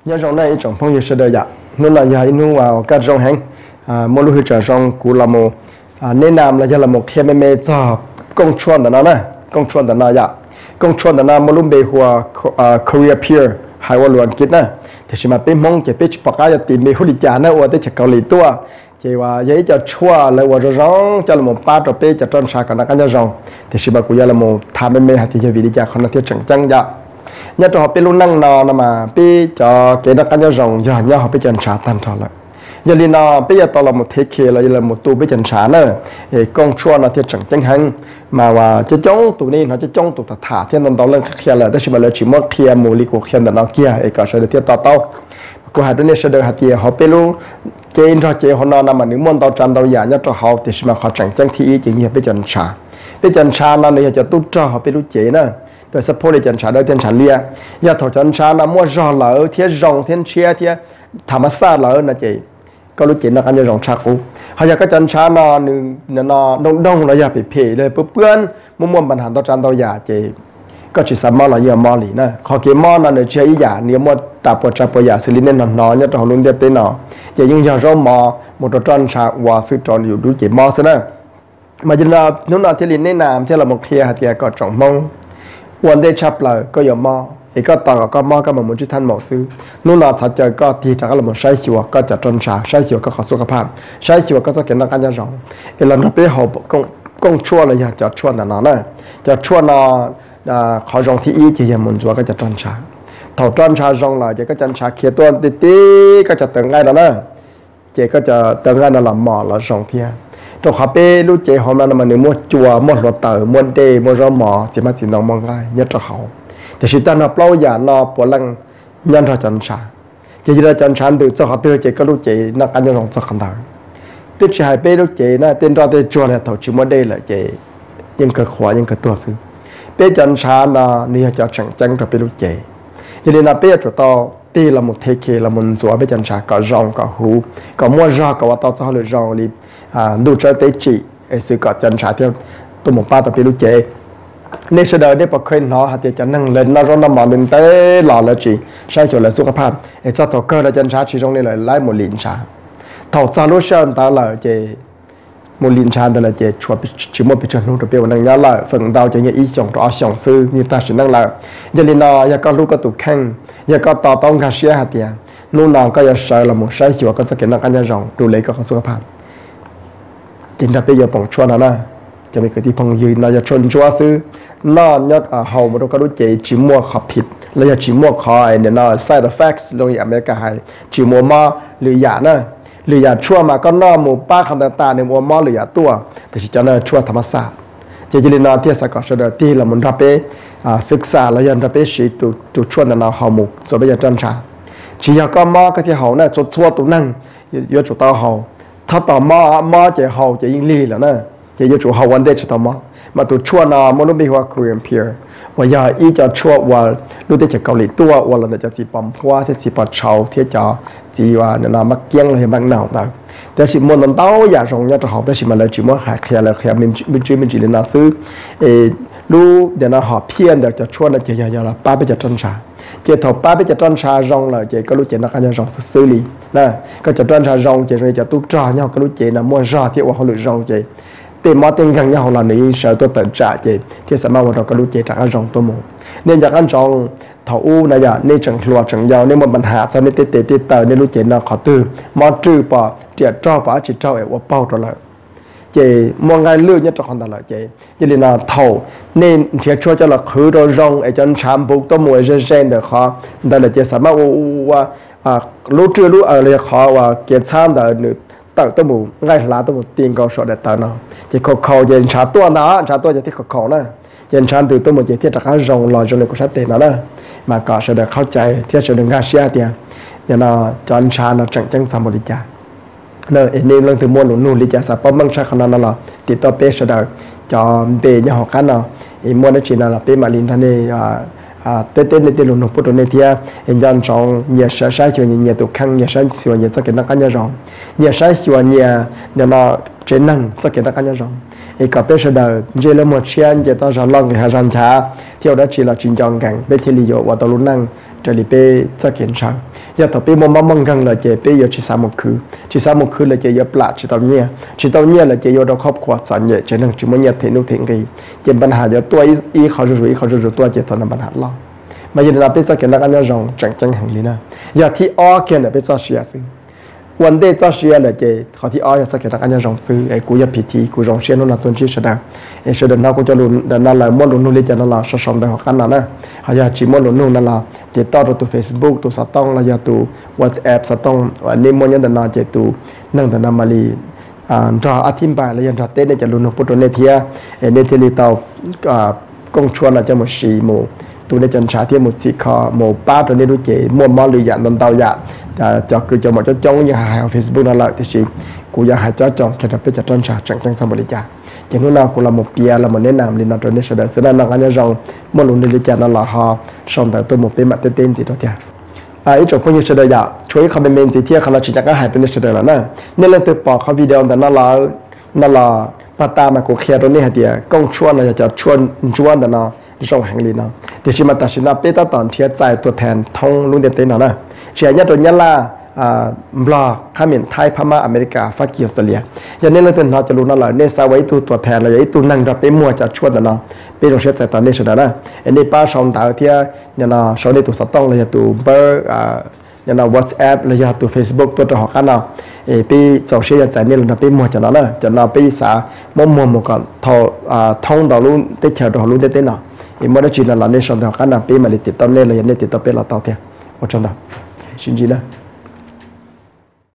Nyob zoo nej ib tsoom phooj ywg sawv daws yom, hnub no yog ib hnub uas kaj zoo heev, muaj lub hwj chim zoo kuv los mus neb nam los yog los mus qhia me me txog kooj tshuaj ntawm no na. Kooj tshuaj ntawm no yom, kooj tshuaj ntawm no muaj lub npe hu ua Korea Pure hais ua lus Askiv na, tiam sis mas peb Hmoob ces peb tsis pom qab yuav tis npe hu li cas na, ua teb chaws Kaus Lim tuaj. Ces uas yog ib co tshuaj lawv ua zoo zoo coj los pab rau peb cov roj ntsha kom noj qab nyob zoo, tiam sis mas kuv yuav los tham me me hais tias yog vim li cas qhov no thiaj tseem ceeb yom. Nyob rau hauv peb lub neej no no mas peb cov kev noj qab nyob zoo yog nyob hauv peb cov ntshav tag nrho lawm. Yog li no peb yuav tau los mus thev khe los yog los mus tu peb cov ntshav na, es kooj tshuaj no thiaj tseem ceeb heev. Mas uas coob coob tus nej hnov coob coob tus tham tham thiab ntau ntau leej qhia lawm, tab sis mas lawv tsis muab qhia mus li kuv qhia ntawm no kiag es kom sawv daws thiaj to taub. Kuv hais rau nej sawv daws hais tias hauv peb lub cev nrog cev hauv no no mas nws muaj ntau tsav ntau yam nyob rau hauv, tiam sis mas qhov tseem ceeb thib ib ces yog peb cov ntshav. Peb cov ntshav no nws yog cov tub rog hauv peb lub cev na. Rau xab phob li cov ntshav dawb thiab ntshav liab, yog thaum cov ntshav no muaj zog lawm thiab zoo thiab ntshiab thiab tham mas xaj lawm no ces koj lub cev noj qab nyob zoo tshaj qub. Ho yog koj cov ntshav no nws no doog doog los yog phem phem los puab puab, muaj muaj npa nham ntau tsav ntau yam ces koj tsis xav mob los yeej mob li na. Qhov kev mob no nws tsis yog ib yam, nws yuav muaj tas puas tsav puas yam xws li nej hnov hnov nyob rau hauv lub ntiaj teb no, ces yeej yog zaub mov mus rau roj ntsha ua xwb rau yus lub cev mob xwb na. Mas yog li no hnub no thiaj li neb nam thiaj los mus qhia hais tias kom tsoom Hmoob ua ntej tshaj plaws koj yuav mob es koj tos kom koj mob koj mam mus ntsib thaj maum xwb. Hnub no thov caw koj tig rov qab los mus saib xyuas koj cov roj ntsha, saib xyuas koj qhov xub qhov phaj, saib xyuas koj txoj kev noj qab nyob zoo, es los nrog peb haus kooj tshuaj los yog cov tshuaj ntawm no na. Cov tshuaj no qhov zoo thib ib ces yog mus ntxuav koj cov roj ntsha. Thaum roj ntsha zoo lawm ces koj cov ntsha khiav tuaj tib tib koj cov tawv nqaij no na, ces koj cov tawv nqaij no los mos los zoo thiab. Rau qhov peb lub cev hauv no no mas nws muaj cua, muaj hluav taws, muaj dej, muaj zaub mov, txiv hmab txiv ntoo, muaj nqaij nyob rau hauv. Tiam sis tag nrho plaub yam no puav leej nyob nrog cov ntshav. Ces yog li no cov ntshav ntws txog qhov twg ces koj lub cev noj qab nyob zoo txog qhov ntawd. Twb tsis hais peb lub cev na, tej nroj tej tsuag los thaum tsis muaj dej lawm ces yeej kawg qhuav yeej kawg tuag xwb. Peb cov ntshav no nws yog cov tseem ceeb rau peb lub cev. Yog li no peb yuav tsum tau tig los mus thev khe los mus ntxuav peb cov ntshav kom zoo kom huv kom muaj zog kom ua tau txoj hauj lwm zoo li ntuj tsawb teb tsim, es xwv kom cov ntshav thiaj tuaj mus pab tau peb lub cev. Nej sawv daws nej puas kheev hnov hais tias cov neeg lawv noj zaub noj mov ntev ntev los lawv tsis saib xyuas lawv xub qhov phaj es txog thaum kawg lawv cov ntshav tsis zoo li lawm lawv mus lim ntshav. Thaum txog lub sij hawm ntawd lawm ces mus lim ntshav ntawd lawm ces tsis muaj pes tsawg hnub rau peb ua neej nyob lawm, feem ntau ces yog ib xyoos rau ob xyoos xwb yeej tag sim neej lawm. Yog li no yog koj hlub koj tus kheej, yog koj to taub nkag siab hais tias hnub no koj yuav sawv los mus saib xyuas koj txoj kev noj qab nyob zoo, du le koj qhov xub qhov phaj, ces nrog peb yuav poom tshuaj no na. Cov me kwv tij phooj ywg, no yog tshuaj ntsuab xwb, noj nyob haus mus rau koj lub cev tsis muaj qhov phiv los yog tsis muaj qhov nim no side effects zoo li America hais, tsis mus ua mob lwm yam na. Lwm yam tshuaj mas koj noj mus pab qhov ntawd tas nws mus ua mob lwm yam tuaj, tiam sis cov no tshuaj tham mas xaj. Ces yog li no thiaj xav kom sawv daws tig los mus nrog peb xwb xam los yog nrog peb siv tus tshuaj ntawm no haus mus ntxuav peb cov roj ntsha. Tsis yog koj mob koj thiaj haus na, txhua txhua tus neeg yuav tsum tau haus. Txhob tos mob, mob ces haus ces yeej lig lawm na. Ces yuav tsum haus ua ntej tsis tau mob. Mas tus tshuaj no muaj lub npe hu ua Korean Pure, uas yog ib co tshuaj uas lub teb chaws Kaus Lim tuaj ua los ntawm cov txiv pos nphuab thiab txiv pos tshauv thiab cov txiv uas nim no mab kiab los yog mab naum ntawd. Tab sis muaj ntau ntau yam zoo nyob rau hauv, tab sis mas lawv tsis muab hais qhia, lawv qhia me ntsis me ntsis li no xwb. Es lub nim no hom phiaj ntawm cov tshuaj no ces yog yog los pab peb cov roj ntsha. Ces thaum pab peb cov roj ntsha zoo lawm ces koj lub cev noj qab nyob zoo xwb xwb li na. Koj cov roj ntsha zoo ces zoo li cov tub rog nyob hauv koj lub cev no muaj zog thiab ua hauj lwm zoo ces tej mob tej nkeeg nyob hauv los nws yeej sawv tuaj tawm tsam ces thiaj xam maj ua rau koj lub cev rov qab zoo tuaj mus. Nej nco qab ntsoov, thaum ub na yom nej tseem hluas tseem yau nej muaj npa nham txog nej tej tes tej taw, nej lub cev no qhov twg mob rwj pom riam raug pom dab tsi raug es ua paug rau lawm, ces muaj nqaij lwj nyob rau qhov ntawd lawm ces yog li no thaum nej nrhiav tshuaj coj los qhwv rau zoo es cov ntshav npuv tuaj mus ze ze ntawm qhov ntawd lawm ces xam maj ua ua lub rwj lub aws los yog qhov uas kev txhab ntawd nws tawm tuaj mus nqaij hlav tuaj mus ti nkaus saum daim tawv no, ces khaus khaus ces ntshav tuaj ntag, ntshav tuaj ces thiaj khaus khaus na, ces ntshav ntws tuaj mus ces thiaj rov qab zoo los zoo li kuv sab tes no na. Mas kom sawv daws qhov cai thiab sawv daws nkag siab tias nim no cov ntshav no tseem ceeb txog npaum li cas. Es nej leej twg muaj lus nug li cas xav paub meej tshaj qhov no no los tim tuaj peb sawv daws cov npe nyob hauv qab no, es muaj dab tsi no los peb mam li nrog nej teb teb nej tej lus nug pub rau nej thiab. Es nco ntsoov nyias sawv saib xyuas nyias tus kheej, nyias saib xyuas nyias txoj kev noj qab nyob zoo, nyias saib xyuas nyias nim no tsev neeg txoj kev noj qab nyob zoo, es kom peb sawv daws ntsej lub muag tshiab, nce toj zog loj, nqis hav zog nchav, thiab ua dab tsi los tsis nco nkees, peb thiaj li yuav ua tau lub neej raws li peb txoj kev ntshaw. Yog thaum peb muaj mob muaj nkeeg lawm ces peb yuav tsis xav mus khwv, tsis xav mus khwv lawm ces yuav plam tsis tau nyiaj, tsis tau nyiaj lawm ces yuav ua rau khab khuas txom nyem, tsev neeg tsis muaj nyiaj them nuj them nqi, ces npa nham yuav tuaj ib qho zuj zus ib qho zuj zus tuaj ces thaum no npa nham loj. Mas yog li no peb txoj kev noj qab nyob zoo tseem ceeb heev li na. Yog thib ob kiag ntawm peb txoj sia xwb. Ua ntej txoj sia lawm ces qhov thib ob yog txoj kev noj qab nyob zoo xwb. Es kuv yog P T, kuv zoo siab hnub no tuaj ntsib sawv daws. Es sawv daws hnov kuv cov lus ntawm no lawm muaj lus nug li cas no los sau sau ntawv hauv qab no na. Ho yog tsis muaj lus nug no los tiv toj rau tus Facebook, tus xov tooj los yog tus WhatsApp xov tooj uas nej muaj nyob ntawm no ces tus neeg ntawm no mam li nrog ab thib npais los yog nrog teb nej cov lus nug pub rau nej thiab, es nej thiaj li tau kooj tshuaj no coj mus siv mus tu nej cov ntshav thiab mus txhim kho mus pab rau nej lub cev muaj mob lwm yam ntau ntau yam. Cov kwv cov muam coob coob yeej hais hais hauv Facebook no lawm tiam sis kuv yuav hais cob coo kiag rau peb cov roj ntsha tseem ceeb txog npaum li cas. Ces hnub no kuv los mus piav los mus neb nam li no rau nej sawv daws xwb na. Noj qab nyob zoo, muaj lus nug li cas no los ho sau ntawv tuaj mus peb mam teb teb ntxiv rau thiab. Ib tsoom phooj ywg sawv daws yom, tshuav ib qho me me ntxiv thiab, qhov no tsis nco qab hais rau nej sawv daws lawm na. Nej leej twg pom qhov video ntawm no lawm no los pag tas mas kuv qhia rau nej hais tias kooj tshuaj no yog cov tshuaj ntsuab ntawm no zoo heev li no. Tiam sis mas tam sim no peb tab tom nrhiav txais tuam thas thoob lub ntiaj teb no na, tsis hais nyob rau Nyab Laj, Nplog, Qhab Mim, Thaib, Phab Mab, Amelikas, Fab Kis, Australia. Yog nej leej twg hnov cov lus no lawm nej xav ua ib tug tuam thas los yog ib tug neeg nrog peb muag cov tshuaj ntawm no, peb zoo siab txais tos nej sawv daws na. Es nej pab sau ntawv thiab nim no sau nej tus xov tooj los yog tus npawb nim no WhatsApp los yog tus Facebook tuaj rau hauv qab no. Es peb txaus siab yog txais nej los nrog peb muag cov no na. Cov no peb xav muab muag mus kom thoob ntau lub teb chaws rau hauv lub ntiaj teb no. Es muaj dab tsi no los nej sau ntawv hauv qab no peb mam li tiv tauj nej los yog nej tiv tauj peb los tau thiab. Ua tsaug ntau, sib ntsib na.